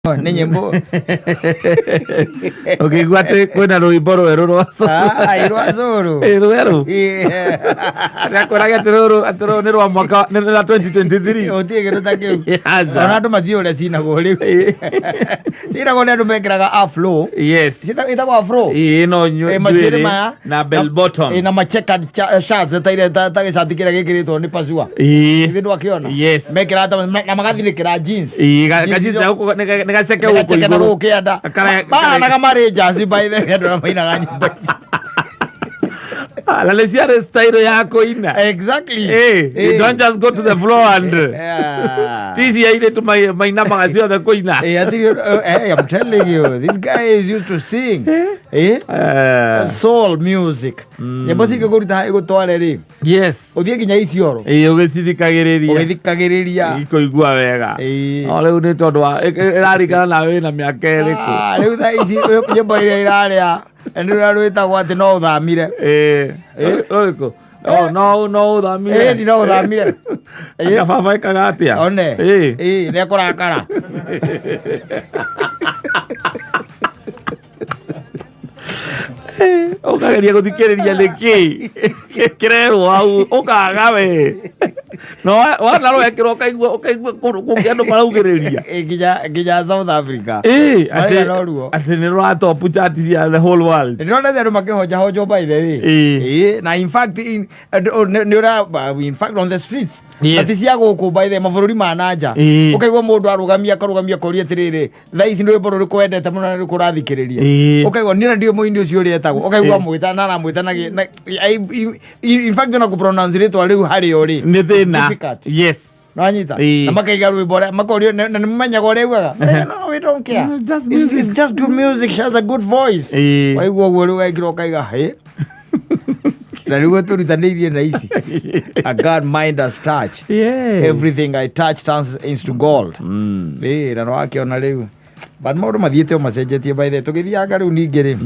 Nĩ nyĩmbo. Ũkĩigua atĩ kwĩna rwĩmbo rwerũ rwa Ah, rwa cũrũ. Ĩ, rwerũ akwĩraga atĩ rũrũ atĩ rũrũ nĩ rwa mwaka nĩ rwa 2023. Gũtirĩ kĩndũ ta kĩu. Aca. Ona andũ matiũĩ ũrĩa cinagwo rĩu. Cinagwo nĩ andũ mekĩraga afro. Yes. Ĩtagwo afro. Ĩ, no Ĩ, macuĩrĩ njuĩrĩ maya na bell bottom. Ĩ, na ma checkered shirts ta iria ta gĩcati kĩrĩa gĩkĩrĩtwo nĩ pacua. Ĩ. Ithe ndwakĩona? Yes. Mekĩraga na magathinĩkĩra jeans. Ĩ, Jeans gaciti icio- gũkũ nĩ gaceke gũkũ Nĩgaceke na igũrũ. gũkũ kĩanda. Mahanaga marĩ njasi by the way andũ arĩa mainaga nyĩmbo ici. Ah, na nĩ ciarĩ style ya kũina. Exactly. Eh, you don't just go to the floor and Yeah. ti cia airĩtu mainamaga ciothe kũina. Eh, hey, I'm telling you, this guy is used to sing. Eh? Eh, Soul music. Nyĩmbo cingĩkũruta igũtware rĩ, yes. ũthiĩ nginya Isiolo. Ĩ, ũgĩcithikagĩrĩria. Ũgĩthikagĩrĩria. Ikũigua wega. Ĩ. No rĩu nĩ tondũ wa ĩraringana nawe wĩna mĩaka ĩrĩkũ. Ah, rĩu thaa ici nyĩmbo iria irarĩa nĩ rũrĩa rwĩtagwo atĩ no ũthamire. Ĩ, rũrĩkũ? Oh, no no ũthamire. Ĩ, no ũthamire. Ĩ. Anga baba ekaga atĩa? One. Ĩ. Ĩ, nĩ ekũrakara. Ũkageria gũthikĩrĩria nĩkĩ kĩrerwo hau ũkaga we no wana rwekĩrwo ũkaigua kũndũ kũngĩ andũ maraugĩrĩria. Ĩ, nginya South Africa. Ĩ, Marĩa no ruo. Atĩ nĩ rũratop chart cia the whole world. Ndĩronete andũ makĩhonjahonjwo by the way. Ĩ. Ĩ, na in fact nĩ ũra in fact on the streets. Yes. Na ti cia gũkũ by the way, mabũrũri ma na nja. Ĩ. Ũkaigua mũndũ arũgamia akarũgamia akoria atĩrĩrĩ, thaa ici nĩ rwĩmbo rũrĩkũ wendete mũno na rũrĩkũ ũrathikĩrĩria? Ĩ. Ũkaigua niĩ na ndiũĩ mũini ũcio ũrĩa etagwo. Ũkaigua Ĩ. amwĩta na aramwĩta na in fact ona kũ-pronounce rĩtwa rĩu harĩ o rĩ. Nĩ It's thĩna. difficult. Yes. Nwanyita? Ĩ. Na makaiga rwĩmbo ũrĩa makorio na nĩmamenyaga ũrĩa augaga. Eh, no, we don't care. Just It's, it's just good music. She has a good voice. Ĩ. Waigua ũguo rĩu waingĩra ũkaiga hĩ. Na rĩu tũrutanĩirie na ici. A God mind us touch. Yes. Everything I touch turns into gold. Ĩ, na nĩwakĩona rĩu. But maũndũ mathiĩte o macenjetie by the way. Tũgĩthianga rĩu ningĩ rĩ,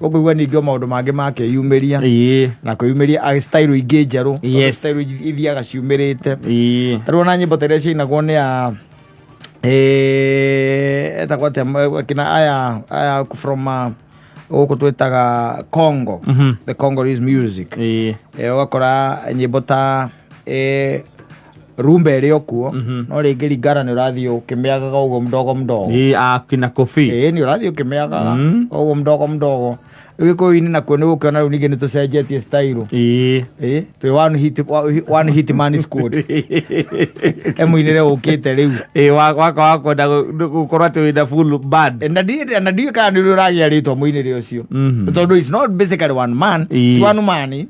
ũkũigua ningĩ o maũndũ mangĩ makeyumĩria Ĩ. na kwĩyumĩria style ingĩ njerũ. Tondũ style ithiaga ciumĩrĩte. Ĩ. Ta rĩu ona nyĩmbo ta iria ciainagwo nĩ a etagwo atĩa kina aya from gũkũ twĩtaga Congo, the Congolese music. Ĩ. Ũgakora nyĩmbo ta rumba ĩrĩ o kuo, no rĩngĩ ringana nĩ ũrathiĩ ũkĩmĩagaga ũguo mdogo mdogo. Ĩ, akina Kofi. Ĩ, nĩ ũrathiĩ ũkĩmĩagaga ũguo mdogo mdogo. Rĩu gĩkũyũ-inĩ nakuo nĩ gũkĩona rĩu ningĩ nĩ tũcenjetie style. Ĩ. Ĩ, twĩ one hit man squad. E mũinĩre ũkĩte rĩu. Ĩ, waka wa kwenda gũkorwo atĩ wĩna full band. Na ndiũĩ kana nĩ ũragĩa rĩtwa mũinĩre ũcio. Tondũ it's not basically one man, Ĩ. ti one man.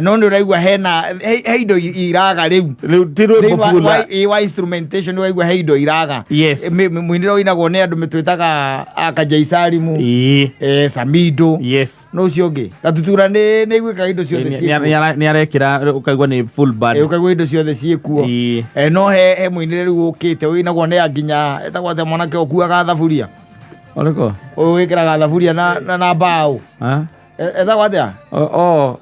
No nĩ ũraigua hena he indo iraga rĩu. Rĩu ti rwĩmbo Thĩinĩ full. wa instrumentation waigua he indo iraga. Yes. Mũinĩre ũinagwo nĩ andũ twĩtaga Akajaisarimu, Ĩ. Samido. Yes. No ũcio ũngĩ Gatutura nĩ iguĩkaga indo ciothe ciĩkuo. Nĩ arekĩra ũkaigua nĩ full band. Ũkaigua indo ciothe ciĩkuo. Ĩ. No he mũinĩre rĩu ũkĩte ũinagwo nĩ nginya etagwo atĩa mwanake ũkuaga thaburia. Ũrĩkũ? Ũyũ wĩkĩraga thaburia na mbaũ. Ha? Etagwo atĩa? O,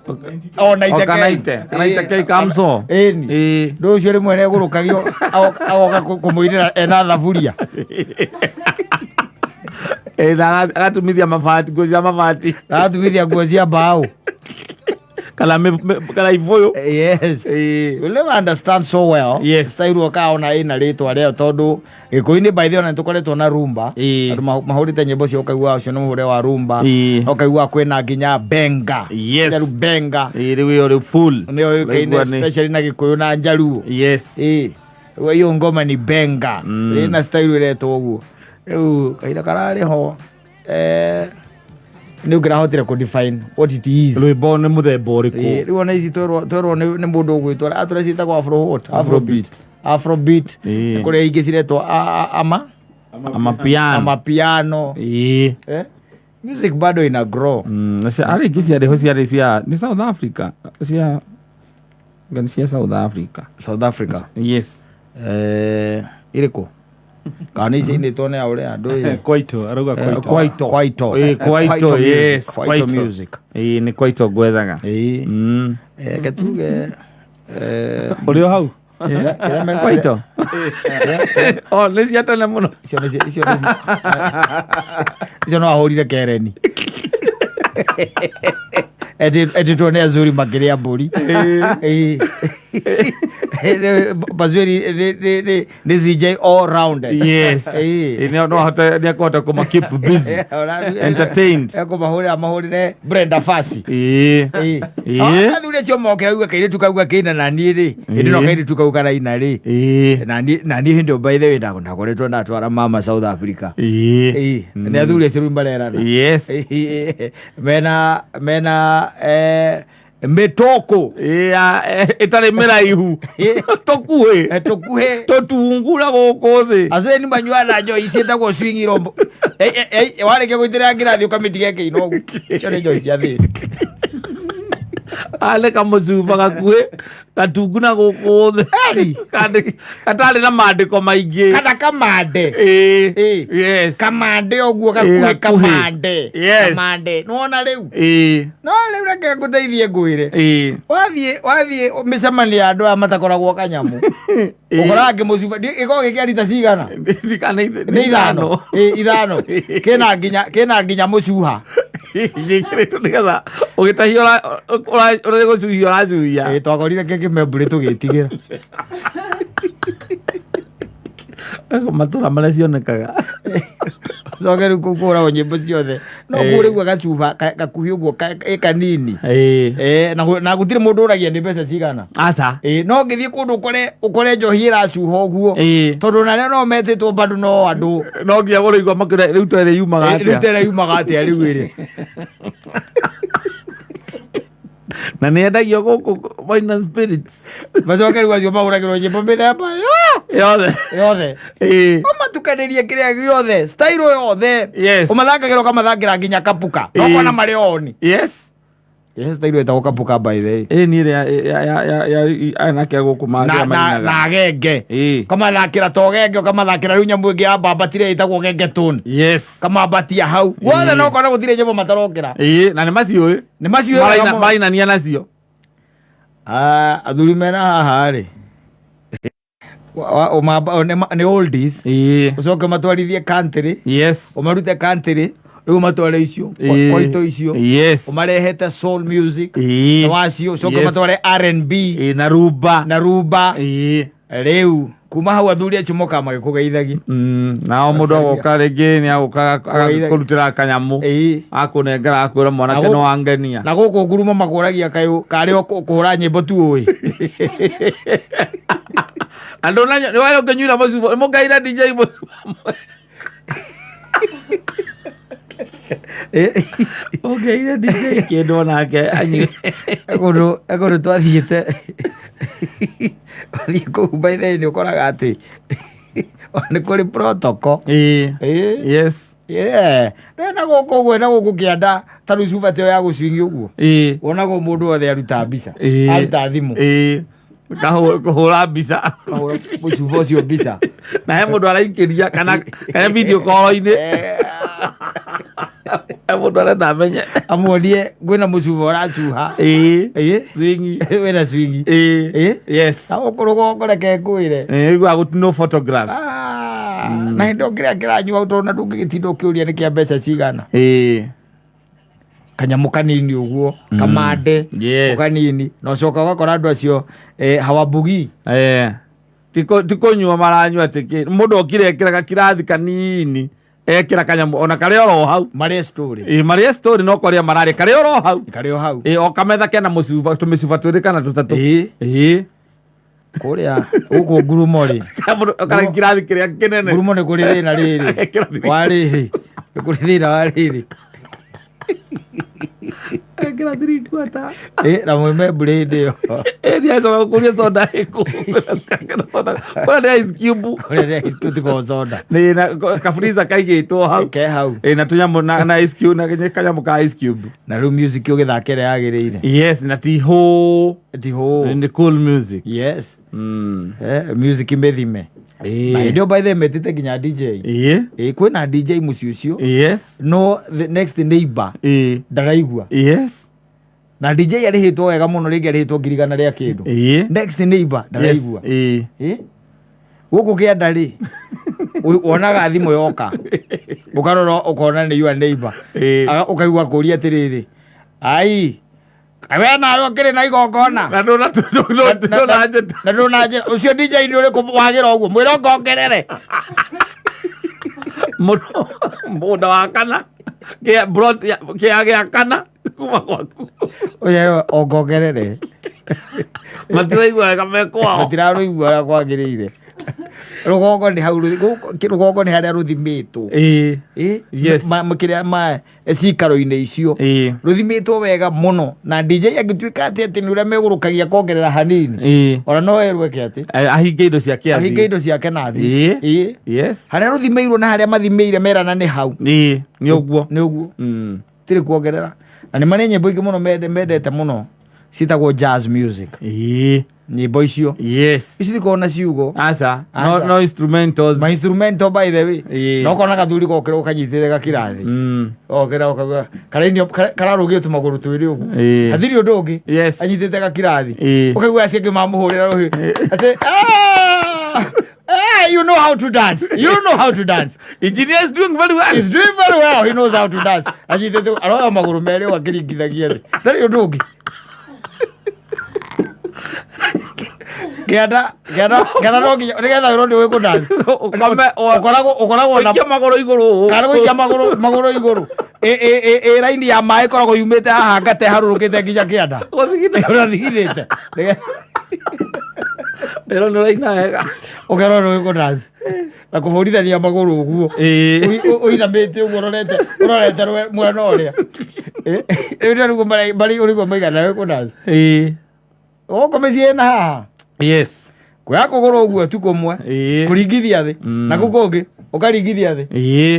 O, Naite O, Kanaite. Kei. Kanaite Kei Kamso. Ĩni. Ĩ. Ndũ ũcio rĩmwe nĩ egũrũkagio agoka kũmũinĩra ena thaburia. Ĩ, na agatumithia mabati, nguo cia mabati. Agatumithia nguo cia mbaũ. Kana kana ibũyũ. Yes. Ĩ. You'll never understand so well. Yes. Style ũkaona ĩna rĩtwa rĩayo tondũ Gĩkũyũ-inĩ by the way ona nĩtũkoretwo na rumba. Ĩ. Andũ mahũrĩte nyĩmbo cio ũkaigua ũcio nĩ mũhũre wa rumba. Ĩ. Ũkaigua kwĩna nginya benga. Yes. Njaru benga. Ĩ, rĩu ĩyo rĩu full. Nĩyo yũĩkaine Ũraigua nĩ- especially na Gĩkũyũ na Njaruo. Yes. Ĩ. Rĩu Hiyo ngoma ni benga. Ĩna style ĩretwo ũguo. Rĩu kahinda kararĩ ho nĩ ũngĩrahotire kũ define what it is. Rwĩmbo nĩ mũthemba Ĩ, ũrĩkũ? rĩu ona ici twerwo nĩ mũndũ ũgwĩtwo atũrĩa ciĩtagwo afro what? Afrobeat. Afrobeat. Ĩ. Kũrĩa ingĩ ciretwo ama Amapiano. amapiano. Ĩ. Music bado ina grow. Na arĩ ingĩ ciarĩ ho ciarĩ cia nĩ South Africa cia ngani cia South Africa. South Africa. Yes. Irĩkũ? Kana nĩ ici inĩtwo nĩ aũrĩa andũ ĩ. Kwaito, arauga kwaito. Kwaito. Kwaito. Ĩ, Kwaito, Kwaito music. yes, Kwaito Kwaito. music. Ĩ, nĩ Kwaito ngwethaga. Ĩ. Reke tuge Ũrĩ o hau? Kĩrĩa Kwaito. O nĩ cia tene mũno. Icio nĩ icio nĩ icio no ahũrire kereni etĩtwo nĩ azuri makĩrĩa mbũri. Ĩĩ. Bazuri nĩ CJ all round. Yes. Ĩĩ. Ĩ, no ahote, nĩ akũhota kũma keep busy, entertained. Ekũmahũrĩra, mahũrĩre Brenda Fassie. Ĩĩ. Ĩĩ. Ĩĩ. Athuri acio moke auga kairĩtu kau gakĩina na niĩ rĩ, hĩndĩ ĩno Ĩĩ. kairĩtu kau karaina rĩ, Ĩĩ. na niĩ hĩndĩ ĩyo, by the way, ndakoretwo ndatwara mama South Africa. Ĩĩ. Ĩĩ, nĩ athuri acio rĩu marerana. Ĩĩ, mena mĩtũkũ. Ĩĩ, ĩtarĩ mĩraihu, tũkuhĩ. Tũkuhĩ. Tũtungura gũkũ thĩ. Azee nĩ manyuaga njohi ciĩtagwo swing irombo. Warĩkia gũitĩrĩra ngirathi ũkamĩtiga ĩkĩina ũguo. Icio nĩ njohi cia thĩni. Arĩ kamũcuba gakuhĩ gatungu na gũkũ thĩ. Eri. Gatarĩ na mandĩko maingĩ. Kana kamande. Ĩĩ. Ĩĩ. Yes. Kamande ũguo Ĩĩ, gakuhĩ. gakuhĩ. Kamande. Yes. Kamande nĩwona rĩu. No rĩu reke ngũteithie ngwĩre. Wathiĩ mĩcemanio ya andũ aya matakoragwo kanyamũ, ũkoraga kĩmũcuba gĩkoragwo gĩkĩa rita cigana? Nĩ 5. Ĩĩ, 5, kĩna nginya mũcuha. Gĩkĩrĩtwo nĩgetha ũgĩtahia ũrĩ gũcuhia ũracuhia. Ĩĩ, twakorire kĩkĩmembũrĩ tũgĩtigĩra. Matũra marĩa cionekaga. Coke rĩu kũhũragwo nyĩmbo ciothe no Ĩĩ. kũu rĩu gacuba gakuhĩ ũguo ĩ kanini. Na gũtirĩ mũndũ ũragia nĩ mbeca cigana. Aca. Ĩĩ, no ngĩthiĩ kũndũ ũkore njohi ĩracuha ũguo, tondũ narĩo no metĩtwo bado no andũ. No nginya ũrĩigua makĩra rĩu tere yumaga Rĩu atĩa. tera yumaga atĩa rĩu ĩrĩ? Na nĩ endagio gũkũ Wine and Spirits. Macoke rĩu acio mahũragĩrwo nyĩmbo mĩthemba yothe. Yothe. Ũmatukanĩrie kĩrĩa gĩothe, style yothe. Ũmathakagĩra, ũkamathakĩra nginya kapuka no kona marĩ oni. Yes, style ĩtagwo kapuka, by the way. Ĩĩ, nĩ ĩrĩa ya anake a gũkũ na mainaga. Na genge. Ũkamathakĩra to genge, ũkamathakĩra rĩu nyamũ ĩngĩ ya mbambatire ĩtagwo gengetone. Kamambatia hau guothe, no kona gũtirĩ nyĩmbo matarokĩra. Ĩĩ, na nĩ maciũĩ. Nĩ maciũĩ wega mũno. Marainania nacio. Ah, athuri mena haha rĩ, nĩ oldies. Ũcoke ũmatwarithie country. Ũmarute country, rĩu ũmatware icio koito icio. Ũmarehete soul music. Wacio ũcoke ũmatware R&B. Ĩĩ, na rumba. Na rumba. Rĩu kuma hau athuri acio mokaga magĩkũgeithagia. Nao mũndũ agoka rĩngĩ nĩ agũka agakũrutĩra kanyamũ, akũnengera, akwĩra mwanake no wangenia. Na gũkũ ngurumo makũragia kayũ karĩ o kũhũra nyĩmbo tu ũĩ. Andũ na nĩ wale ũkĩnyuĩra mũcuba mũkaira DJ mũcuba ũngĩire DJ kĩndũ onake anyue. Kũndũ twathiĩte, wathiĩ kũu, by the way, nĩ ũkoraga atĩ nĩ kũrĩ protocol. Yeah. Na gũkũ ũguo, na gũkũ kĩanda ta rĩu cuba tĩyo ya gũcwingi ũguo, wonagwo mũndũ wothe aruta mbica, aruta thimũ. Kũhũra mbica. Kahũra mũcuba ũcio mbica. Na he mũndũ araikĩria kana video call-inĩ, he mũndũ arenda amenye. Amuonie kwĩna mũcuba ũracuha. Swingi. Wĩna swingi. Na gũkũ rũgongo reke ngwĩre. Rĩu agũti no photographs. Ah, na hĩndĩ ĩyo kĩrĩa kĩranyua tondũ na ndũngĩgĩtinda ũkĩũria nĩ kĩa mbeca cigana. Kanyamũ kanini ũguo kamande. O kanini, na ũcoka ũgakora andũ acio hawabugi. Ti kũnyua maranyua, atĩ kĩ mũndũ okire ekĩra gakirathi kanini, ekĩra kanyamũ ona karĩ oro hau. Marĩa story. Ĩĩ, marĩa story no kwarĩa mararĩa karĩ oro hau. Karĩ o hau. Ĩĩ, o kametha kena mũcuba, tũmĩcuba twĩrĩ kana tũtatũ. Kũrĩa gũkũ ngurumo rĩ, Kana kirathi kĩrĩa kĩnene. Ngurumo nĩ kũrĩ thĩna rĩrĩ. Kĩrathi. Wa rĩrĩ, nĩ kũrĩ thĩna wa rĩrĩ. Ekĩra 3/4. Na mwĩme mbura hĩndĩ ĩyo. Ĩĩ, nĩacoka gũkũria soda ĩkũ? Kũrĩa nĩ ice cube. Kũrĩa nĩ ice cube, tiga soda. Nĩ na kafriza kaigĩtwo hau. Ke hau. Ĩĩ, na tũnyamũ na ice cube na kanyamũ ka ice cube. Na rĩu music ũgĩthaka ĩrĩa yagĩrĩire. Yes, na ti hũ. Ti hũ. Nĩ cool music. Yes. Music mĩthime na hĩndĩ ĩyo, by the way, metĩte nginya DJ. Ĩĩ, kwĩna DJ mũciĩ ũcio. No the next neighbor ndaraigua. Na DJ arĩhĩtwo wega mũno, rĩngĩ arĩhĩtwo 100,000 rĩa kĩndũ. Next neighbor ndaraigua. Ĩ? Gũkũ kĩanda rĩ, wonaga thimũ yoka, ũkarora ũkona nĩ your neighbor. Ũkaigua kũria atĩrĩrĩ, ai we nawe ũkĩrĩ na igongona? Na ndũnanjĩta. Na ndũnanjĩra. Ũcio DJ nĩ ũrĩkũ wagĩra ũguo? Mwĩre ũngongerere. Mũgũnda wa kana kĩa plot kĩa gĩa kana kuma gwaku. Ũyũ ongongerere. Matiraigua wega me kwao. Matirarũigua ũrĩa kwagĩrĩire. Rũgongo nĩ hau gũkũ rũgongo nĩ harĩa rũthimĩtwo. Ĩ? Yes. Kĩrĩa ma cikaro-inĩ icio rũthimĩtwo wega mũno, na DJ angĩtuĩka atĩ nĩ ũrĩa megũrũkagia kongerera hanini, ona no erwo eke atĩ Ahinge indo ciake. Ahinge indo ciake na thiĩ. Ĩ. Harĩa rũthimĩirwo na harĩa mathimĩire merana nĩ hau. Ĩ, nĩ ũguo. Nĩ ũguo. Tirĩ kuongerera. Na nĩ marĩ nyĩmbo ingĩ mũno mendete mũno ciĩtagwo jazz music. Nyĩmbo icio ici cikoragwo na ciugo. Aca, no. Aca. No instrumentals. Ma instrumental, by the way. No kona gathuri gokĩra ũkanyitĩte gakirathi, okĩra ũkauga karainio kararũgio tũmagũrũ twĩrĩ ũguo. Hathiri ũndũ ũngĩ. Anyitĩte gakirathi. Ũkaigua acio angĩ mamũhũrĩra rũhĩ atĩ, "Ah! Eh, you know how to dance, you know how to dance." Engineer is doing very well. He's doing very well, he knows how to dance. Anyitĩte aroya magũrũ merĩ ũguo akĩringithagia thĩ, ndarĩ ũndũ ũngĩ. Kĩanda kĩanda kĩanda no nginya nĩgetha wĩrwo nĩ ũĩ kũ-dance. Ũkome Ũkoragwo na ũikie magũrũ igũrũ ũũ. Kana gũikia magũrũ igũrũ. Ĩ raini ya maĩ ĩkoragwo yumĩte haha ngate harũrũkĩte nginya kĩanda. Gũthigina. Ũrathigithĩte. Ĩro nĩ ũraina wega. Ũkerwo nĩ ũĩ kũ-dance na kũhũrithania magũrũ ũguo. Ũinamĩte ũguo ũrorete mwena ũrĩa. Rĩu nĩguo marĩ ũrĩguo maigana wĩ kũ-dance. Gũkũ mĩciĩ na haha kuoya kũgũrũ ũguo tu kũmwe, kũringithia thĩ, na kũu kũngĩ ũkaringithia thĩ,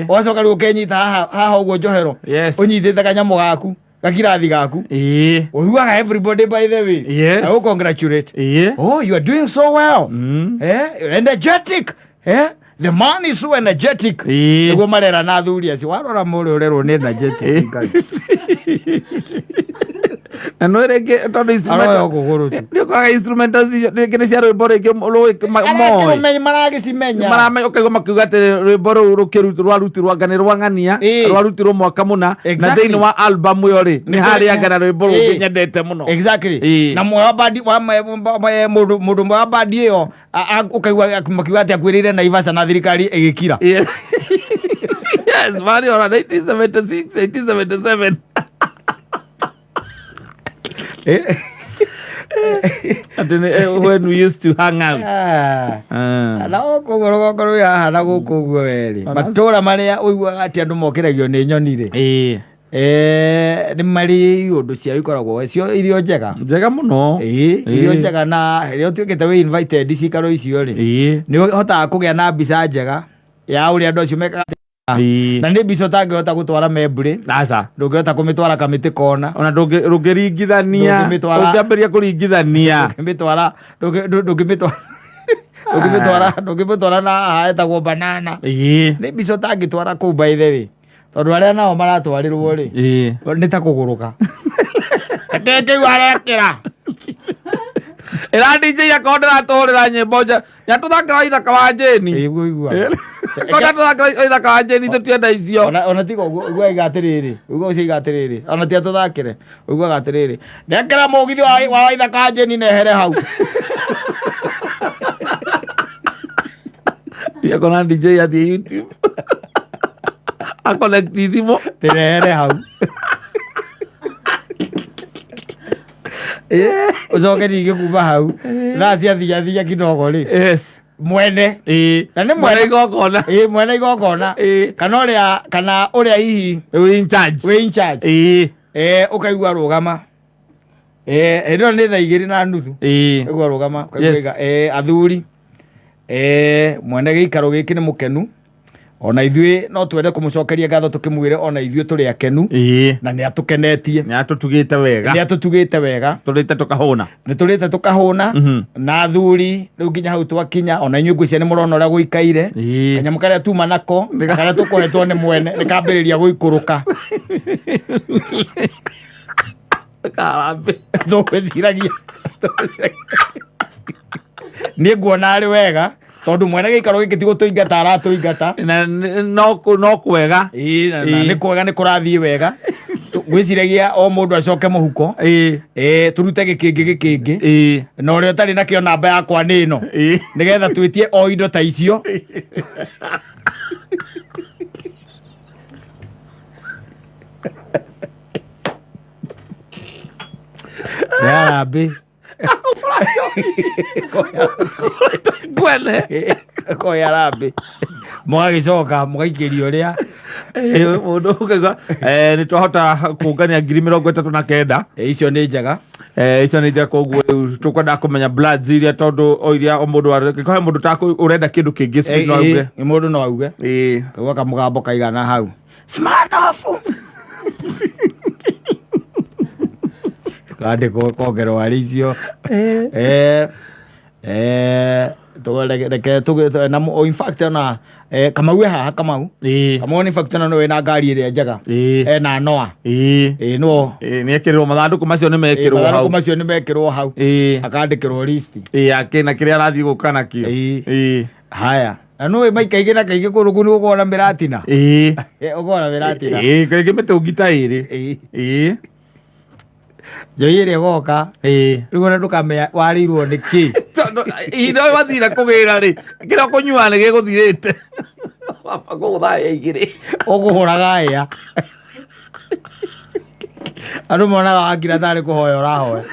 ũgacoka rĩu ũkenyita haha haha ũguo njohero, ũnyitĩte kanyamũ gaku, gakirathi gaku. Ũiguaga everybody, by the way, I will congratulate, "Oh, you are doing so well." Eh, energetic, eh, the man is so energetic. Nĩguo marera na athuri acio warora mũrĩ ũrerwo nĩ energetic. Na no rĩngĩ tondũ Aroya kũgũrũ tu. nĩ ũkoraga instrumentals icio rĩngĩ nĩ cia rwĩmbo rĩngĩ rũĩ moĩ. Maragĩcimenya. Maramenya, ũkaigua makiuga atĩ rwĩmbo rũu rũkĩrutwo rwarutirwo anga nĩ rwa ng'ania, rwarutirwo mwaka mũna, na thĩinĩ wa album ĩyo rĩ nĩ harĩ anga na rwĩmbo rũngĩ nyendete mũno. Na mwe wa bandi wa mũndũ ũmwe wa bandi ĩyo ũkaigua makiuga atĩ akuĩrĩire Naivasha na thirikari ĩgĩkira. Yes, marĩ ona 1976, 1977. Atĩ when we used to hang out. Ah. Ah. Na gũkũ ũguo rũgongo rwĩ haha na gũkũ ũguo werĩ, matũra marĩa ũiguaga atĩ andũ mokĩragio nĩ nyoni rĩ, nĩ marĩ ũndũ ciao ikoragwo cio irio njega. Njega mũno. Ĩĩ, irio njega, na rĩrĩa ũtuĩkĩte wĩ invited cikaro icio rĩ, nĩ ũhotaga kũgĩa na mbica njega ya ũrĩa andũ acio mekaga. Na nĩ mbica ũtangĩhota gũtwara membũrĩ. Aca. Ndũngĩhota kũmĩtwara kamĩtĩ kona. Ona ndũngĩringithania. Ũngĩambĩrĩria kũringithania. Ndũngĩmĩtwara ndũngĩmĩtwara ndũngĩmĩtwara ndũngĩmĩtwara na haha etagwo banana. Nĩ mbica ũtangĩtwara kũu, by the way, tondũ arĩa nao maratwarĩrwo rĩ, nĩ ta kũgũrũka kĩu arekĩra. Ĩra DJ akorwo ndĩratũhũrĩra nyĩmbo nja nĩatũthakĩra Ithaka wa Jeni. Ĩguo igua. Korwo ndatũthakĩra Ithaka wa Jeni, tũtienda icio. Ona tiga ũguo, ũiguaga iga atĩrĩrĩ, ũiguaga ũcio iga atĩrĩrĩ, ona ti atũthakĩre, ũiguaga atĩrĩrĩ, nekĩra mũgithi wa Ithaka wa Jeni nehere hau. Akona DJ athiĩ YouTube aconnect thimũ. Tĩrehere hau. Ũcoke ningĩ kuma hau thaa ciathiathia kidogo rĩ, mwene Na nĩ mwene igongona. Ĩ, mwene igongona. Kana ũrĩa hihi wĩ in charge. Wĩ in charge. Ũkaigua rũgama. Hĩndĩ ĩyo nĩ 2:30. Ũkaigua rũgama, ũkaigua iga, athuri, mwene gĩikaro gĩkĩ nĩ mũkenu, ona ithuĩ no twende kũmũcokeria ngatho tũkĩmwĩre ona ithuĩ tũrĩ akenu na nĩ atũkenetie. Nĩ atũtugĩte wega. Nĩ atũtugĩte wega. Tũrĩte tũkahũna. Nĩ tũrĩte tũkahũna. Na athuri, rĩu nginya hau twakinya, ona inyuĩ ngwĩciria nĩ mũrona ũrĩa gũikaire. Kanyamũ karĩa tuma nako na karĩa tũkũhetwo nĩ mwene nĩ kambĩrĩria gũikũrũka. Gwĩka harambee. Tũgwĩciragia niĩ nguona arĩ wega tondũ mwene gĩikaro gĩkĩ ti gũtũingata aratũingata. Na no kwega. Ĩĩ, na nĩ kwega, nĩ kũrathiĩ wega. Ngwĩciragia o mũndũ acoke mũhuko. Ĩĩ, tũrute gĩkĩngĩ gĩkĩngĩ na ũrĩa ũtarĩ nakĩo namba yakwa nĩ ĩno nĩgetha twĩtie o indo ta icio. Nĩ harambĩ. Ngwene. Koya harambĩ, mũgagĩcoka mũgaikĩria ũrĩa Mũndũ ũkaigua nĩ twahota kũngania 39,000. Icio nĩ njega. Icio nĩ njega, koguo rĩu tũkwenda kũmenya bloods iria, tondũ o iria o mũndũ he mũndũ ũrenda kĩndũ kĩngĩ speed no auge. Mũndũ no auge. Kaigua kamũgambo kaigana hau smart off kandĩkwo kongerwo arĩ icio. Reke na in fact ona Kamau e haha, Kamau. Kamau in fact ona nĩwe na ngari ĩrĩa njega. Ena Noa. Ĩĩ, no. Nĩ ekĩrĩrwo mathandũkũ macio, nĩ mekĩrwo mathandũkũ hau. Macio nĩ mekĩrwo hau. Akandĩkĩrwo list. Ĩĩ, na kĩrĩa arathiĩ gũka nakĩo. Haya, na nĩ maikaingĩ na kaingĩ kũndũ kũu nĩ gũkoragwo na mĩratina. Ũkoragwo na mĩratina. Ĩĩ, kaingĩ mĩtũngi ta ĩrĩ. Njohi ĩrĩa ĩgoka rĩu ona ndũkamenya warĩirwo nĩ kĩ. Tondũ ihinda rĩu wathire kũgĩra rĩ, kĩrĩa ũkũnyua nĩ gĩgũthirĩte, wamba kũgũtha ya igĩrĩ. Ũkũhũraga ĩa andũ monaga wakira tarĩ kũhoya ũrahoya.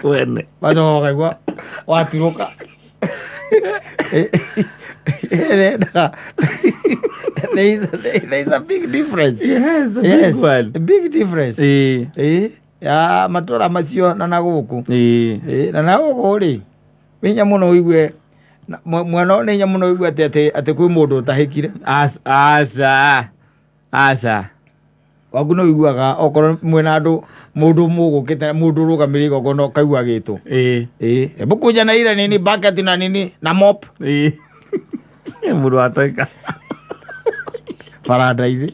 Kwene. Macoka makaigua waturũka. There is a big difference. Yes, a big Yes, one. a big difference. Ya matũra macio na gũkũ. Na na gũkũ rĩ, nĩ hinya mũno ũigue mwena ũyũ, nĩ hinya mũno ũigue atĩ kwĩ mũndũ ũtahĩkire. Aca, aca. Waku nĩ ũiguaga okorwo mwĩna andũ, mũndũ mũgũkĩte, mũndũ ũrũgamĩrĩire igongona, ũkaigua gĩtwo, "Ĩĩ, hebu kuja na ile nini, bucket na nini na mop." Ĩĩ, mũndũ wateka baranda-inĩ.